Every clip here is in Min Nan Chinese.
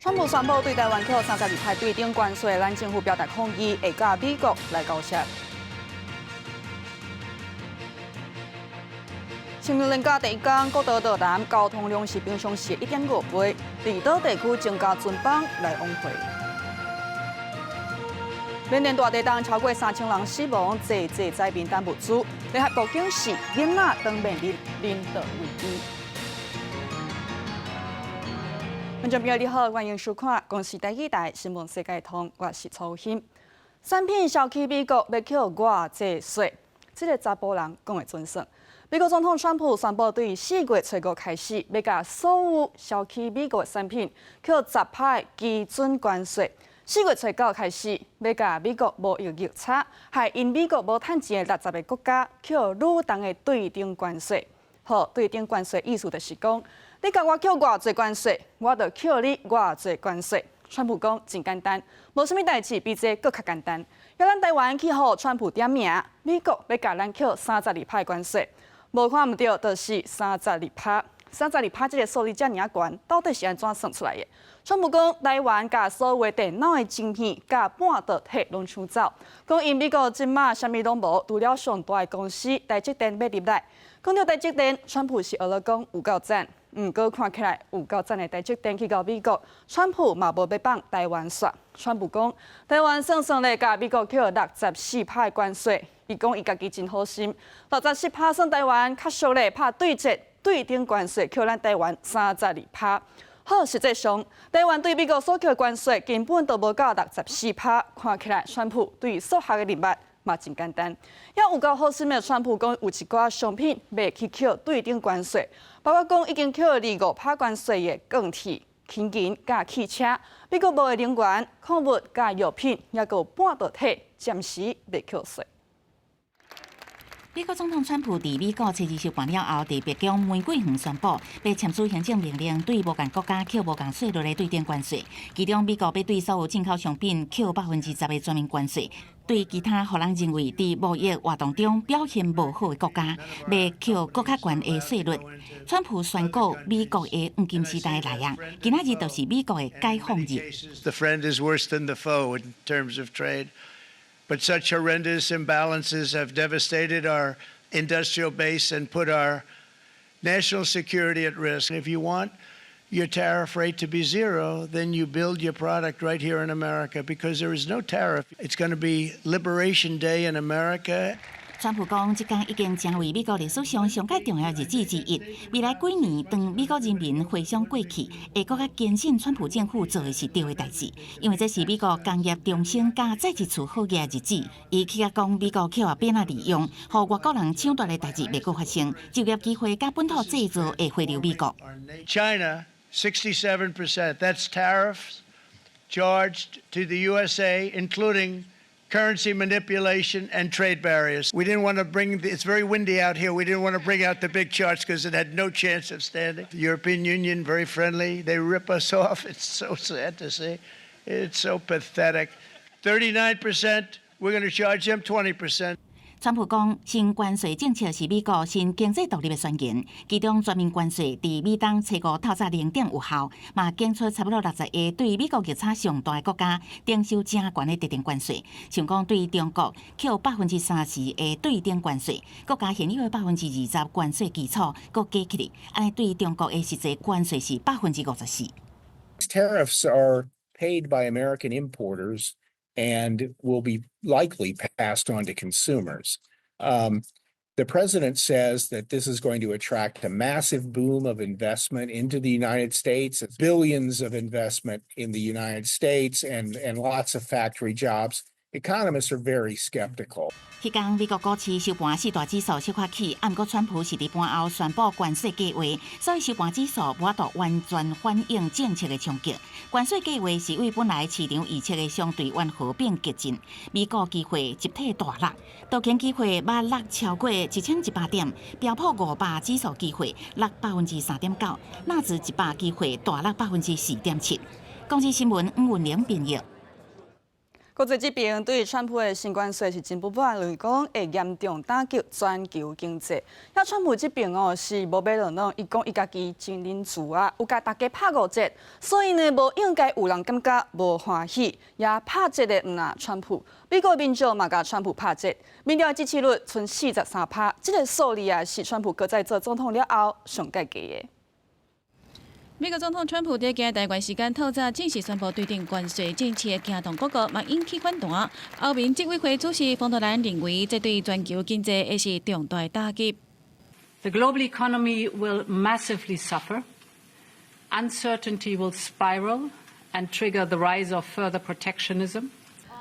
川普宣布對台灣扣32趴對等關稅，咱政府表達抗議，會佮美國來交涉。清明連假第一工，國道道南交通量是平常時1.5倍，離島地區增加船班來往回。緬甸大地震超過3000人死亡，濟濟災民等物資。聯合國警示，囡仔當面臨人道危機。觀眾朋友你好，歡迎收看《公視台語台新聞世界通》，我是曹欣。產品銷去美國欲扣偌濟稅？這个查埔人講會準算。美國總統川普宣布，對4月初五開始，欲共所有銷去美國的產品扣10趴基準關稅。4月初九開始，欲共美國貿易逆差，害𪜶美國無趁錢的60個國家扣愈重的對等關稅。好，對等關稅意思就是講，你共我扣偌濟關稅，我就扣你偌濟關稅。川普講真簡單，無啥物代誌比這閣較簡單。予咱台灣去予川普點名，美國欲共咱扣32趴關稅，無看毋著，就是三十二趴。三十二趴這个數字遮爾仔懸，到底是按怎算出來的？川普講，台灣共所有電腦的晶片、佮半導體攏搶走，講𪜶美國這馬啥物攏無，除了上大的公司台積電欲入來。講著台積電，川普是學咧講有夠讚，毋過看起來有夠讚的台積電去到美國，川普嘛無欲放台灣煞。川普講，台灣算算咧，共美國扣64趴的關稅，伊講伊家己真好心，六十四趴算台灣較俗咧，拍對折。對等關稅扣咱台灣三十二趴，好，實際上台灣對美國所扣關稅根本都無到六十四趴，看起來川普對數學的認捌嘛真簡單。也有夠好心的川普講，有一寡商品袂去扣對等關稅，包括講已經扣25趴關稅的鋼鐵、輕銀佮汽車，美國無的能源、礦物佮藥品，抑閣有半導體，暫時袂扣稅。美國總統川普佇美國初二收盤了後，佇白宮玫瑰園宣布，欲簽署行政命令，對無仝國家扣無仝稅率的對等關稅。其中，美國欲對所有進口商品扣10%的全面關稅；對其他予人認為佇貿易活動中表現無好的國家，欲扣閣較懸的稅率。川普宣告美國的黃金時代來啊！今仔日就是美國的解放日。 The friend is worse than the foe in terms of trade. But such horrendous imbalances have devastated our industrial base and put our national security at risk. If you want your tariff rate to be zero, then you build your product right here in America because there is no tariff. It's going to be Liberation Day in America. 川普講，這工已經成為美國歷史上上蓋重要日子之一。未來幾年，當美國人民回想過去，會閣較堅信川普政府做的是對的代誌，因為這是美國工業重生佮再一次好額的日子。伊去甲講，美國去予變仔利用，予外國人搶奪的代誌袂閣發生，就業機會佮本土製造會回流美國。 China, 67%. That's tariffs charged to the USA, including currency manipulation and trade barriers. We didn't want to bring, the, it's very windy out here. We didn't want to bring out the big charts because it had no chance of standing. The European Union, very friendly. They rip us off. It's so sad to see. It's so pathetic. 39%, we're going to charge them 20%. 川普講，新關稅政策是美國新經濟獨立的宣言，其中全面關稅佇美東初五透早零點有效，嘛檢出差不多60個對美國逆差上大的國家徵收誠懸的特定關稅，像講對中國扣30%的對等關稅，閣共現有的20%關稅基礎閣加起來，按呢對中國的實際關稅是54%。 Tariffs are paid by American importers and will be likely passed on to consumers. The president says that this is going to attract a massive boom of investment into the United States, billions of investment in the United States and lots of factory jobs. Economists are very skeptical. 彼工美國股市收盤四大指數小可起，毋過川普是佇盤後宣布關稅計劃，所以收盤指數無法度完全反映政策的衝擊。關稅計劃是對本來市場預測的相對溫和變激進，美股期貨集體大落，道瓊期貨捌落超過1100點，標普500指數期貨落3.9%，納指100期貨大落4.7%。公視新聞吳文玲編譯。國際這邊對川普的新關稅是真不滿，認為講會嚴重打擊全球經濟。遐川普這邊哦是無馬論攏，伊講伊家己真仁慈啊，有共大家拍五折，所以呢無應該有人感覺無歡喜。也拍折的毋但川普，美國民眾嘛共川普拍折，民調支持率賰43趴，這個數字啊是川普閣再做總統了後上蓋低的。美國總統川普佇今日台灣時間透早正式宣布對等關稅政策，驚動各國嘛引起反彈。歐盟執委會主席馮德萊恩認為，這對全球經濟會是重大打擊。 The global economy will massively suffer. Uncertainty will spiral and trigger the rise of further protectionism.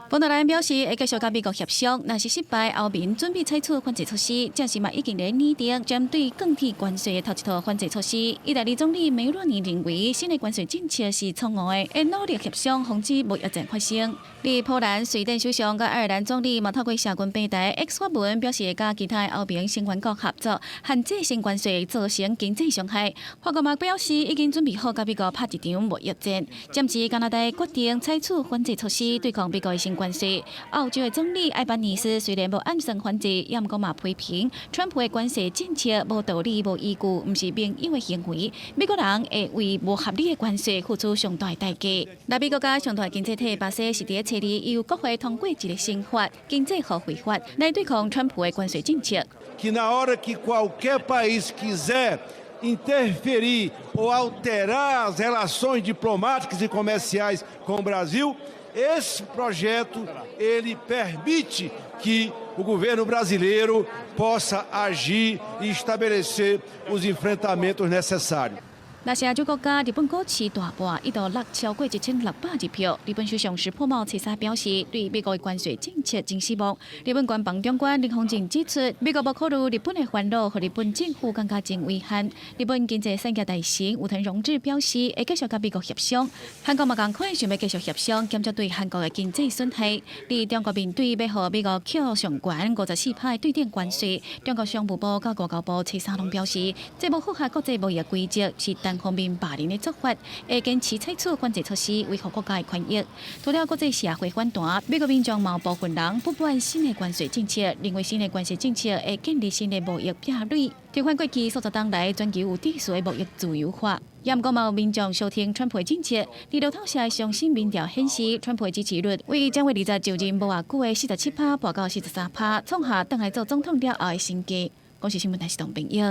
馮德萊恩表示，會繼續佮美國協商，若是失敗，歐盟準備採取反制措施。這時嘛已經咧擬定針對鋼鐵關稅的頭一套反制措施。意大利總理梅洛尼認為，新的關稅政策是錯誤的，會努力協商，防止貿易戰發生。佇波蘭、瑞典首相佮愛爾蘭總理嘛透過社群平台 X 發文，表示會佮其他歐盟成員國合作，限制新關稅造成經濟傷害。法國嘛表示已經準備好佮美國拍一場貿易戰，甚至加拿大決定採取反制措施對抗美國的新關稅。澳洲的總理艾班尼斯雖然無暗算反制，也毋過嘛批評川普的關稅政策無道理、無依據，毋是盟友的行為。美國人會為無合理的關稅付出上大代價。拉美國家上大經濟體巴西是佇初二由國會通過一個新法《經濟互惠法》來對抗川普的關稅政策。 Que na hora que qualquer país quiser interferir ou alterar as relações diplomáticas e comerciais com o Brasil, esse projeto ele permite que o governo brasileiro possa agir e estabelecer os enfrentamentos necessários. 若是亞洲國家日本股市大跌，一度落超過1600票。日本首相石破茂初三表示，對美國的關稅政策真失望。日本官房長官林芳正指出，美國無考慮日本的煩惱，予日本政府感覺真遺憾。日本經濟產業大臣武藤榮志表示，會繼續佮美國協商。韓國嘛仝款想欲繼續協商，減少對韓國的經濟損害。佇中國面對欲予美國扣上懸54趴對等關稅，中國商務部佮外交部初三攏表示，這無符合國際貿易規則，是單方面霸凌的做法，會堅持採取反制措施，維護國家的權益。除了國際社會反彈，美國民眾嘛有部分人不滿新的關稅政策，認為新的關稅政策會建立新的貿易壁壘，推翻過去數十冬來全球有秩序的貿易自由化。也毋過嘛有民眾相挺川普的政策，佇路透社的上新民調顯示，川普的支持率為1月20就任無偌久的47趴，跋到43趴，創下轉來做總統了後的新低。公視新聞台是董炳益。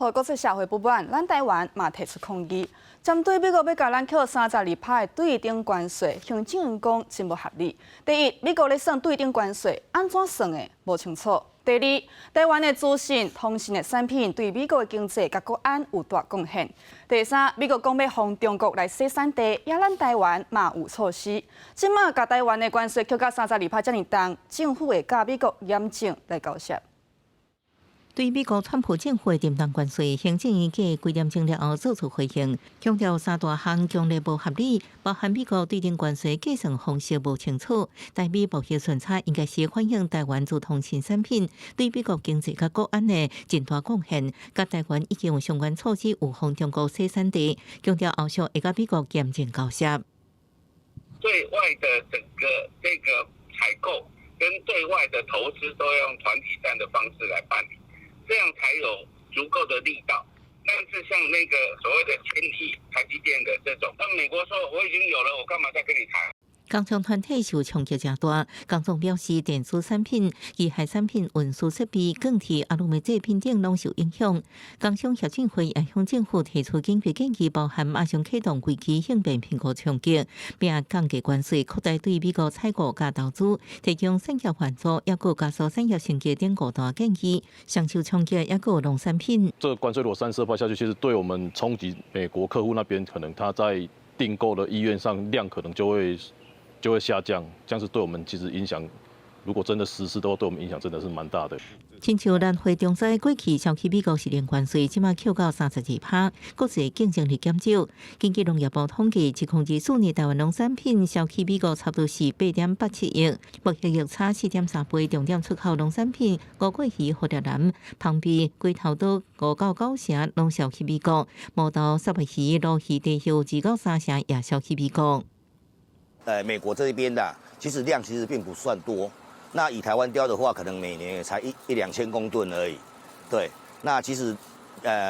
予國際社會不滿，咱台灣嘛提出抗議，針對美國欲共咱扣32趴的對等關稅，行政院講真無合理。第一，美國咧算對等關稅，按怎算的無清楚。第二，台灣的資訊通訊的產品對美國的經濟佮國安有大貢獻。第三，美國講欲防中國來洗產地，也咱台灣嘛有措施。這馬共台灣的關稅扣到三十二趴遮爾重，政府會佮美國嚴正來交涉。對美國川普政府的沉重關稅，行政院過幾點鐘了後做出回應，強調三大項強烈無合理，包含美國對等關稅計算方式無清楚，台美貿易順差應該是反映台灣資通訊產品對美國經濟佮國安的真大貢獻，佮台灣已經有相關措施預防中國洗產地，強調後續會佮美國嚴正交涉。對外的整個這個採購跟對外的投資都要用團體戰的方式來辦理。這樣才有足夠的力道。但是像那個所謂的千億台積電的這種，那美國說我已經有了，我幹嘛再跟你談？工商團體受衝擊誠大，工總表示，電子產品、機械產品、運輸設備、鋼鐵、阿魯米製品等攏受影響。工商協進會也向政府提出緊急建議，包含馬上啟動危機應變評估衝擊，並降低關稅，擴大對美國採購佮投資，提供產業援助，抑閣加速產業升級等五大建議。上受衝擊抑閣有農產品。這個關稅如果32趴下去，其實對我們衝擊美國客戶那邊，可能他在訂購的意願上量可能就會下降，這樣子對我們其實影響，如果真的實施的話，對我們影響真的是蠻大的。親像蘭花中災過去銷去美國是零關稅，這馬扣到32趴，國際競爭力減少。根據農業部統計，2024年台灣農產品銷去美國差不多是8.87億，貿易逆差4.3倍。重點出口農產品，吳過魚、蝴蝶蘭、蜂蜜、龜頭島5到9成攏銷去美國，毛豆、三文魚、鱸魚、茶葉2到3成也銷去美國。美國這邊的其實量其實並不算多。那以台灣鯛的話，可能每年也才一兩千公噸而已。對，那其實，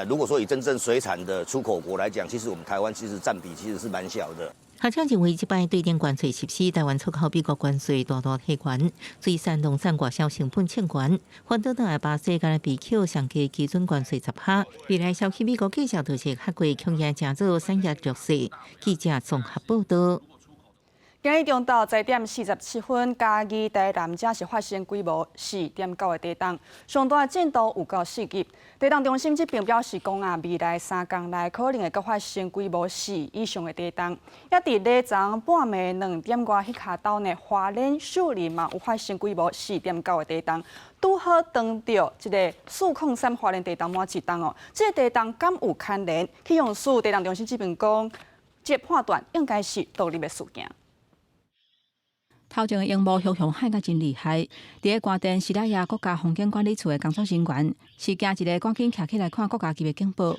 如果說以真正水產的出口國來講，其實我們台灣其實佔比其實是蠻小的。學者認為，這擺對等關稅實施，台灣出口美國關稅大大提懸，水產農產外銷成本衝懸，反倒轉來巴西敢若被扣上低基準關稅10%，未來銷去美國繼續就是較貴，恐驚成做產業弱勢。記者綜合報道。今日中晝10點47分，嘉義台南遮是發生規模4.9的地動，上大震度有到4級。地動中心這邊表示講啊，未來3工內可能會閣發生規模4以上的地動。也佇禮昨半暝2點外彼跤兜呢，花蓮秀林嘛有發生規模4.9的地動，拄好當著這个403花蓮地動滿一冬哦。這个地動敢有牽連？氣象署地動中心這邊講，這个判斷應該是獨立的事件。頭前的螢幕熊熊喊甲真厲害，佇个關電西拉雅國家風景管理處的工作人員是驚一个趕緊徛起來看國家級的警報。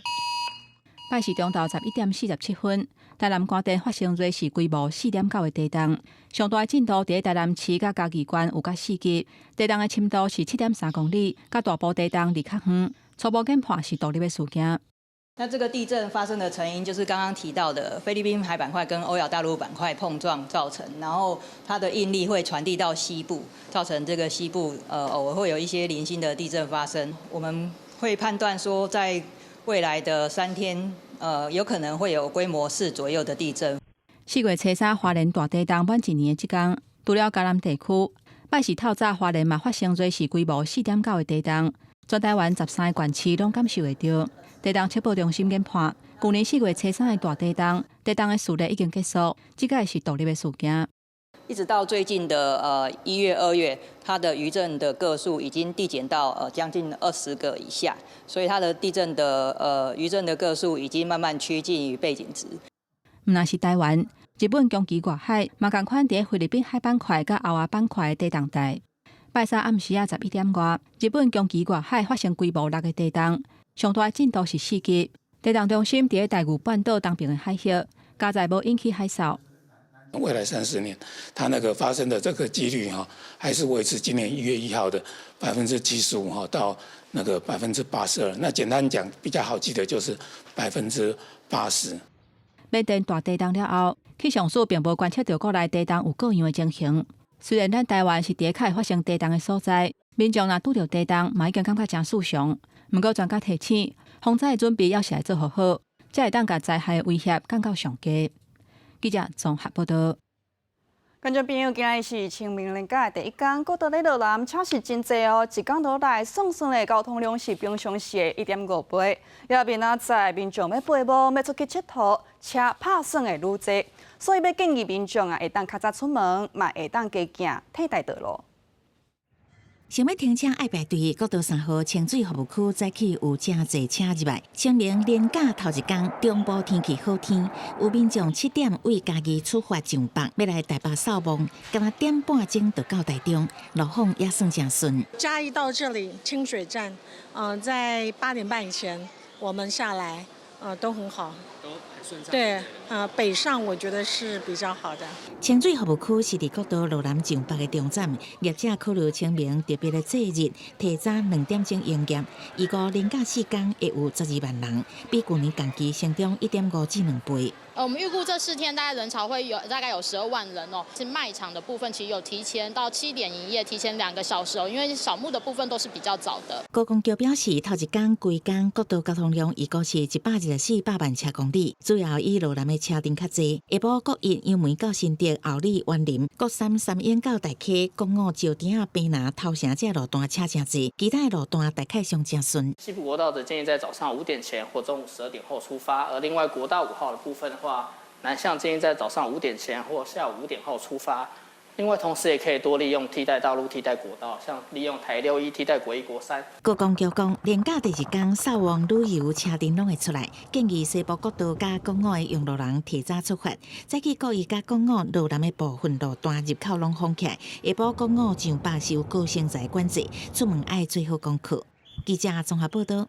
拜四中晝11點47分，台南關電發生芮氏規模4.9的地動，上大震度佇个台南市佮嘉義縣有甲4級，地動的深度是7.3公里，佮大埔地動離較遠，初步研判是獨立的事件。那這個地震發生的成因就是剛剛提到的菲律賓海板塊跟歐亞大陸板塊碰撞造成，然後它的應力會傳遞到西部，造成這個西部偶爾會有一些零星的地震發生。我們會判斷說，在未來的3天，有可能會有規模4左右的地震。4月初3花蓮大地動滿一年的這工，除了嘉南地區，拜四透早花蓮嘛發生芮氏規模4.9的地動，全台灣13個縣市攏感受會著。地動測報中心研判，舊年4月初3的大地動，地動的序列已經結束，這個是獨立的事件。一直到最近的1月、2月，它的餘震的個數已經遞減到將近20個以下，所以它的地震的餘震的個數已經慢慢趨近於背景值。毋但是台灣，日本長崎外海嘛仝款佇菲律賓海板塊佮歐亞板塊的地動帶。拜三暗時仔11點外，日本長崎外海發生規模6的地動。上大震度是4級，地動中心佇咧大隅半島東邊的海域，佳哉無引起海嘯。未來30年，它那個發生的這個幾率哈，還是維持今年1月1號的75%哈到那個82%。那簡單講，比較好記得就是80%。緬甸大地動了後，氣象署並無觀測著國內地動有各樣的情形。雖然咱台灣是佇咧較會發生地動的所在，民眾若拄著地動，嘛已經感覺誠翳常。毋過專家提醒，防災的準備猶是愛做予好，才會當共災害的威脅降到上低。記者綜合報道。觀眾朋友，今日是清明連假的第一工，國道咧羅南車是真濟哦，一工落來算算的交通量是平常時的1.5倍。也明仔載民眾欲陪墓，欲出去𨑨迌，車拍算會愈濟，所以欲建議民眾啊，會當較早出門，嘛會當加行替代道路。想欲停車愛排隊，國道3號清水服務區早起有誠濟車入來。清明連假頭一工，中部天氣好天，有民眾7點對嘉義出發上北，欲來台北掃墓，敢若點半鐘就到台中，路況也算誠順。嘉義到這裡清水站，在8點半以前我們下來，都很好。都很順暢。對，北上我覺得是比較好的。清水服務區是佇國道羅南上北的終站，業者考慮清明特別的節日，提早2點鐘營業。預估連假4工會有12萬人，比舊年同期成長1.5至2倍。我們預估這4天大概人潮會有大概有12萬人哦。是賣場的部分，其實有提前到7點營業，提前2個小時哦，因為掃墓的部分都是比較早的。高公局表示，頭一工規工國道交通量預估是124百萬車公里，主要以羅南的車陣較濟。下晡國一楊梅到新竹后里員林，國三三莺到大溪，國五石碇仔平林頭城這路段車誠濟，其他的路段大概上誠順。西部國道則建議在早上5點前或中午12點後出發，而另外國道5號的部分的話，南向建議在早上5點前或下午5點後出發。另外，同時也可以多利用替代道路、替代國道，像利用台61替代國一、國三。高公局講，連假第二工掃墓旅遊車陣攏會出來，建議西部國道佮國五的用路人提早出發。早起國一佮國五羅南的部分路段入口攏封起來，下晡國五上北是有高升材管制，出門愛做好功課。記者綜合報道。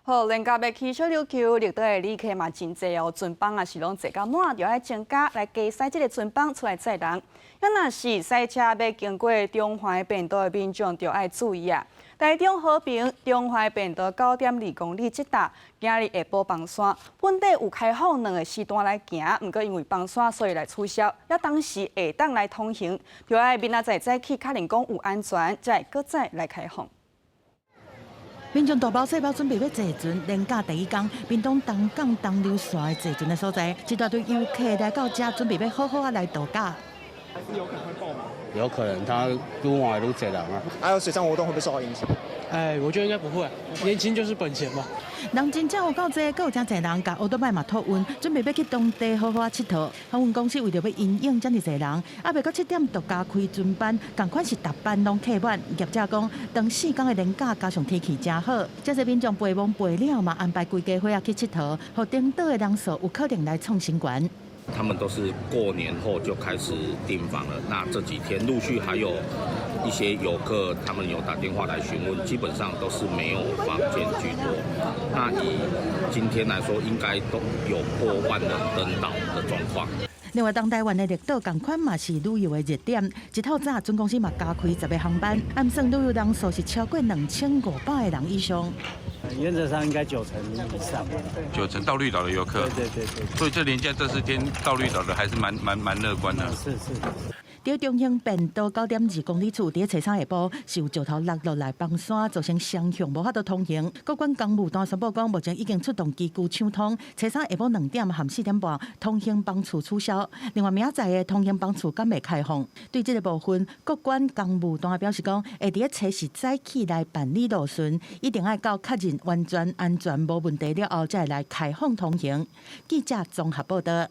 好，連假欲去小琉球，綠島的旅客嘛真濟哦，船班也是攏坐甲滿，就愛增加來加駛這个船班出來載人。啊，若是駛車欲經過中華便道的民眾，就愛注意啊。台中和平中華便道9.2公里這搭，今日下晡崩山，本底有開放兩个時段來行，毋過因為崩山，所以來取消。抑當時會當來通行，就愛明仔載早起確認講有安全，才會閣再來開放。民眾大包細包準備欲坐船，連假第一工，屏東東港東流線的坐船的所在，一大堆遊客來到遮，準備欲好好仔來度假。還是有可能會爆滿？有可能，他愈晚愈濟人啊。還有水上活動會不會受到影響？哎，我覺得應該不會，年輕就是本錢嘛。人真正有夠濟，閣有誠濟人共歐多擺嘛托運，準備欲去當地好好仔𨑨迌。航運公司為著欲因應遮爾濟人，猶未到7點就加開船班，仝款是逐班攏客滿。業者講，長四工的連假加上天氣誠好，遮濟民眾陪墓陪了嘛，安排規家伙仔去𨑨迌，予登島的人數有可能來創新懸。他們都是過年後就開始訂房了。那這幾天陸續還有一些遊客，他們有打電話來詢問，基本上都是沒有房間居多。那以今天來說，應該都有破萬人登島的狀況。另外，東台灣的綠島仝款嘛是旅遊的熱點。一透早，船公司嘛加開10个航班，按算旅遊人數是超過2500个人以上。原則上應該九成以上。九成到綠島的遊客。對對對。所以這連假這四天到綠島的還是蠻樂觀的。是是。佇中興便道9.2公里處，佇初三下晡是有石頭落落來崩山，造成雙向無法度通行。國管公務單宣布講，目前已經出動機具搶通。初三下晡2點和4點半，通行班次取消。另外，明仔載的通行班次敢袂開放。對這个部分，國管公務單表示講，會佇咧初四早起來辦理路巡，一定愛到確認完全安全無問題了後，才會來開放通行。記者綜合報道。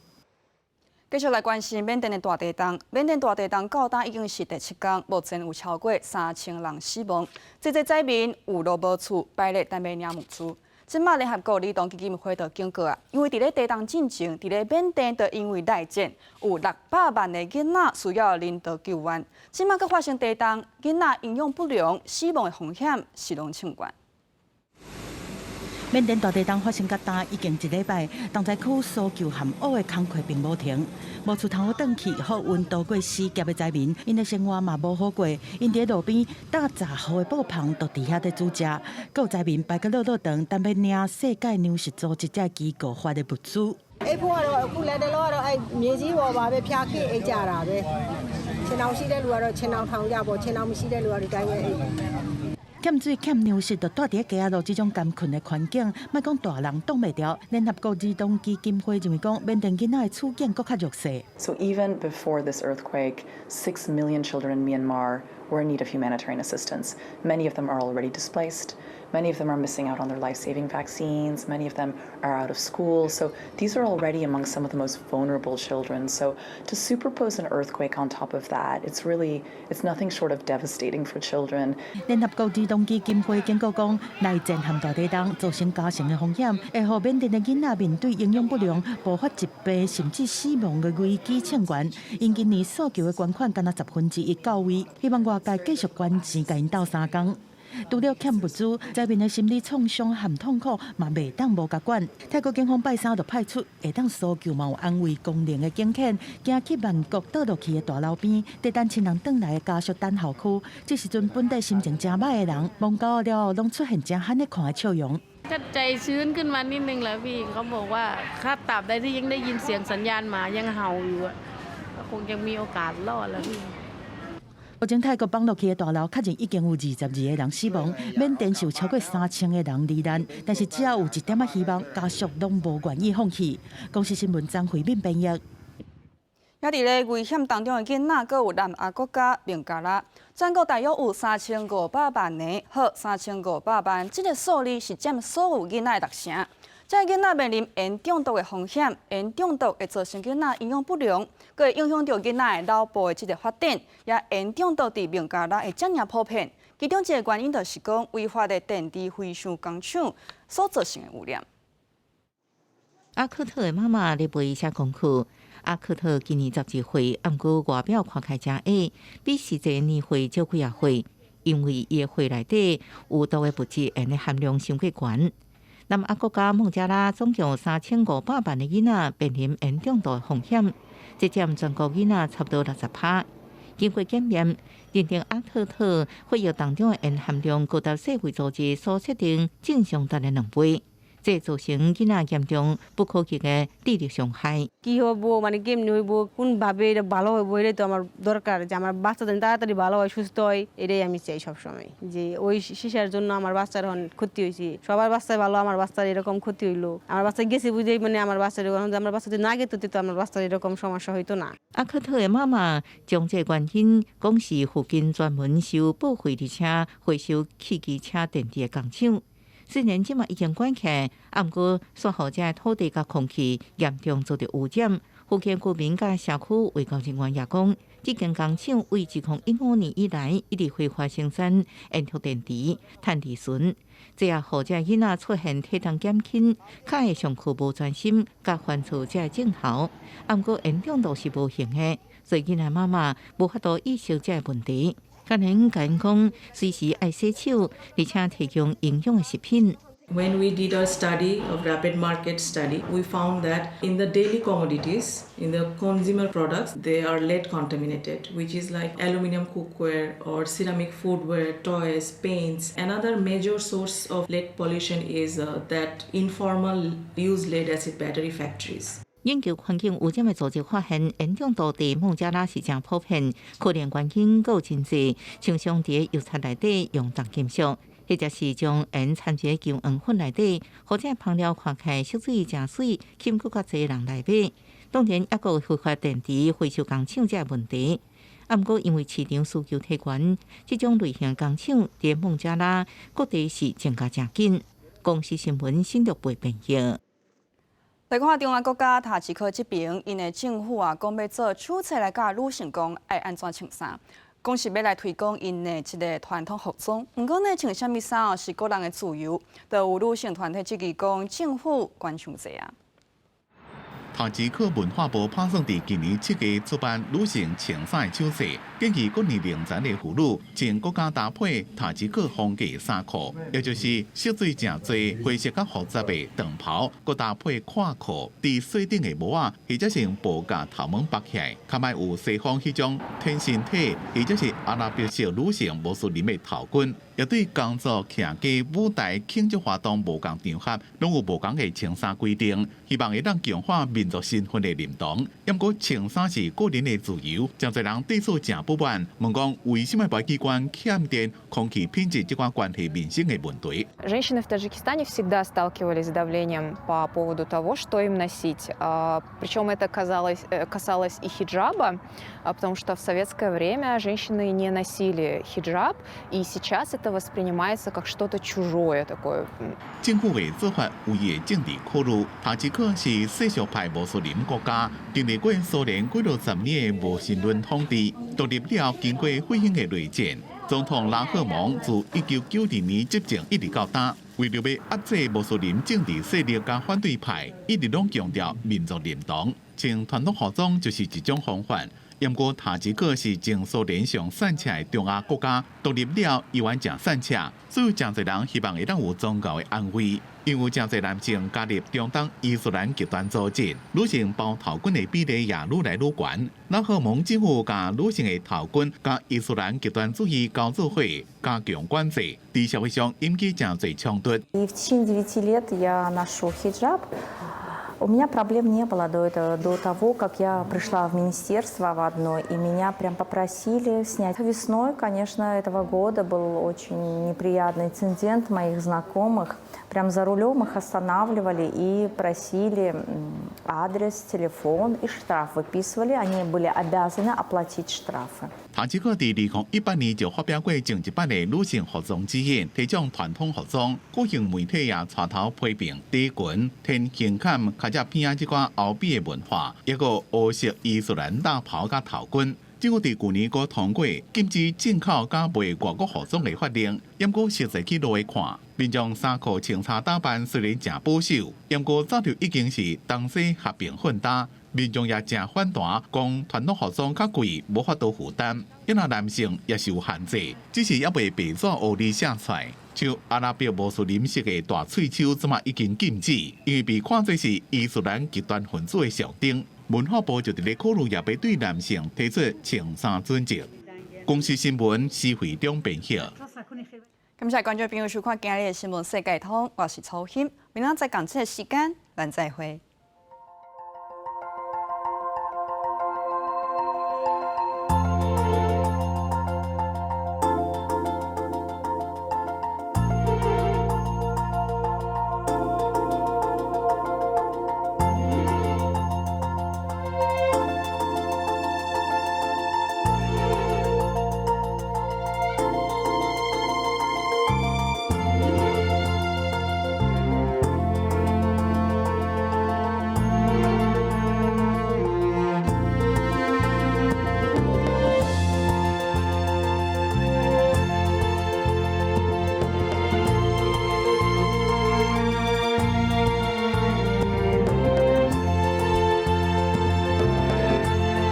繼續來關心緬甸的大地震。緬甸大地震到今已經是第七工，目前有超過3000人死亡，濟濟災民有路無厝，排咧等欲領物資。這馬聯合國兒童基金會就警告啊，因為佇咧地震進前，佇咧緬甸就因為內戰，有600萬的囡仔需要人道救援。這馬閣發生地震，囡仔營養不良、死亡的風險是攏衝懸。緬甸大地震發生到今已經一禮拜，重災區搜救和挖的工課並無停，無厝通好轉去，好運渡過死劫的災民，𪜶的生活嘛無好過，𪜶佇路邊搭雜雨的布棚，就佇遐咧煮食。閣有災民排甲落落長，等欲領世界糧食組織這機構發的物資。 အိပ်ဖို့ကတော့အခုလက်တလောကတော့အဲမြေကြီးပေါ်ပါပဲဖြာခင်းအိပ်ကြတာပဲခြင်ထောင်ရှိတဲ့လူကတော့ခြင်ထောင်ထောင်ကြပေါ့ခြင်ထောင်မရှိတဲ့လူကဒီတိုင်းပဲအိပ် 欠水欠糧食，就蹛佇街仔路這種艱困的環境，莫講大人擋袂牢。聯合國兒童基金會認為講，緬甸囡仔的處境閣較弱勢。 So even before this earthquake, 6 million children in Myanmar were in need of humanitarian assistance. Many of them are already displaced. Many of them are missing out on their life-saving vaccines. Many of them are out of school. So these are already among some of the most vulnerable children. So to superpose an earthquake on top of that, it's nothing short of devastating for children. 聯合國兒童基金會警告講，內戰和大地震造成加成的風險，會予緬甸的囡仔面對營養不良、暴發疾病甚至死亡的危機衝懸。𪜶今年訴求的捐款干焦1/10到位，希望外界繼續捐錢，共𪜶鬥相共。除了欠物資，災民的心理創傷和痛苦嘛袂當無共管。泰國警方拜三就派出會當搜救嘛有安慰功能的警犬，行去曼谷倒落去的大樓邊，佇等親人轉來的家屬等候區。這時陣本地心情誠歹的人，望到了後，攏出現誠罕咧看的笑容。 ก็ใจชื้นขึ้นมานิดนึงแล้วพี่เขาบอกว่าถ้าตราบใดที่ยังได้ยินเสียงสัญญาณหมายังเห่าอยู่อะก็คงยังมีโอกาสรอดแล้วพี่ 目前泰國崩落去的大樓確認已經有22個人死亡，緬甸是有超過3000個人罹難，但是只要有一點仔希望，家屬攏無願意放棄。公視新聞張惠敏編譯。抑佇咧危險當中的囡仔，閣有南亞國家孟加拉，全國大約有3500萬个，好，3500萬，這个數字是佔所有囡仔的六成。這个囡仔面臨鹽中毒的風險，鹽中毒會造成囡仔營養不良，閣會影響著囡仔的腦部的這个發展。也鹽中毒佇孟加拉會遮爾普遍，其中一个原因就是講違法的電池回收工廠所造成的污染。阿克特的媽媽咧陪伊寫功課。阿克特今年12歲，毋過外表看起來誠矮，比實際年歲少幾仔歲。因為伊的血內底有毒的物質鹽的含量傷過懸。南亞國家孟加拉總共3500萬的囡仔面臨鹽中毒風險，這佔全國囡仔差不多60%。經過檢驗，認定阿特特血液當中的鹽含量高達世衛組織所設定正常值的2倍，這造成囡仔嚴重不可逆的智力傷害。কি হবো মানে কেমনি হইব কোনভাবে এটা ভালো হইব এটাই তো আমার দরকার যে আমার বাচ্চা যেন তাড়াতাড়ি ভালো হয় সুস্থ হয় এটাই আমি চাই সবসময় যে ওই সিসার জন্য আমার বাচ্চার এখন ক্ষতি হয়েছে সবার বাচ্চা ভালো আমার বাচ্চার এরকম ক্ষতি হইলো আমার বাচ্চা গেছে বুঝেই মানে আমার বাচ্চার এরকম আমার বাচ্চা যদি না গেতো তো আমার বাচ্চার এরকম সমস্যা হইতো না。阿克特的媽媽將這原因講是附近專門收報廢而且回收汽機車電池的工廠。雖然這馬已經關起來，毋過煞予這土地佮空氣嚴重遭著污染。附近居民佮社區衛教人員也講，這間工廠為2015年以來一直非法生產鉛蓄電池、碳二醇，這也予這囡仔出現體重減輕、較會上課無專心、佮犯錯這个症頭。毋過鉛中毒是無形的，所以囡仔媽媽無法度意識這个問題。教練共𪜶講，隨時愛洗手，而且提供營養的食品。 When we did our study of rapid market study, we found that in the daily commodities, in the consumer products, they are lead contaminated, which is like aluminum cookware or ceramic foodware, toys, paints. Another major source of lead pollution is that informal used lead acid battery factories. 研究環境污染的組織發現，鉛中毒佇孟加拉是誠普遍，可能原因閣有真濟，像常佇油漆內底用重金屬，或者是將鉛摻佇姜黃粉內底，或者香料看起來色水誠媠，吸引閣較濟人來買。當然，猶閣有非法電池回收工廠這個問題。啊，毋過因為市場需求提懸，這種類型工廠佇孟加拉各地是增加誠緊。公視新聞新竹編譯。來看中亞國家塔吉克這邊，𪜶的政府啊，講欲做手冊來教女性講愛按怎穿衫，講是欲來推廣𪜶的這个傳統服裝。毋過呢，穿啥物衫哦，是個人的自由，就有女性團體質疑講政府管傷濟啊。塔吉克文化部打算佇今年7月出版女性穿衫的手冊，建議各年齡層的婦女穿閣較搭配塔吉克風格衫褲，也就是色水誠濟、花色較複雜的長袍，閣搭配闊褲，佇細頂的帽仔，或者是用布共頭毛縛起來，較莫有西方彼種天仙體，或者是阿拉伯式女性穆斯林的頭巾。也對工作、徛家、舞台、慶祝活動無仝場合，攏有無仝的穿衫規定，希望會當強化民族身份的認同。毋過穿衫是個人的自由，誠濟人對此誠不滿，問講為啥物機關欠電空氣品質這款關係民生的問題。 Женщины в Таджикистане всегда сталкивались с давлением по поводу того, что им носить. Причем это касалось и хиджаба, потому что в советское время женщины не носили хиджаб, и сейчас это воспринимается как что-то чужое такое. 政府的做法有伊的政治考慮。塔吉克是世俗派穆斯林國家，經歷過蘇聯幾落十年的無神論統治，獨立了後經過血腥的內戰。總統拉赫蒙自1992年執政一直到今，為著欲壓制穆斯林政治勢力佮反對派，一直攏強調民族認同，穿傳統服裝就是一種方法。毋過塔吉克是前蘇聯上散赤的中亞國家，獨立了猶原誠散赤，所以誠濟人希望會當有宗教的安慰。因為誠濟男性加入中東伊斯蘭極端組織，女性包頭巾的比例也愈來愈懸。拉赫蒙政府共女性的頭巾佮伊斯蘭極端主義勾做伙，加強管制，佇社會上引起誠濟衝突。 И в течение 9 лет я ношу хиджаб. У меня проблем не было до этого, до того, как я пришла в министерство в одно, и меня прям попросили снять. Весной, конечно, этого года был очень неприятный инцидент моих знакомых. Прям за рулем их останавливали и просили адрес, телефон и штраф выписывали. Они были обязаны оплатить штрафы. 塔吉克佇2018年就發表過前一擺的女性服裝指引，提倡傳統服裝。國營媒體也帶頭批評短裙、天胸坎、尻脊片仔這款歐美的文化，抑閣烏色伊斯蘭大袍佮頭巾。政府佇舊年閣通過禁止進口佮賣外國服裝的法令，毋過實際去路看，民眾衫褲穿插打扮雖然誠保守，毋過早就已經是東西合併混搭。民眾也誠反彈，講傳統服裝較貴，無法度負擔。因為男性也是有限制，只是猶未白紙烏字寫出來。像阿拉伯穆斯林式的大喙鬚，這馬已經禁止，因為被看做是伊斯蘭極端分子的象徵。文化部就佇咧考慮，也欲對男性提出穿衫準則。公視新聞施惠中編譯。感謝觀眾朋友收看今日的新聞世界通，我是曹欣，明仔載仝這個時間，咱再會。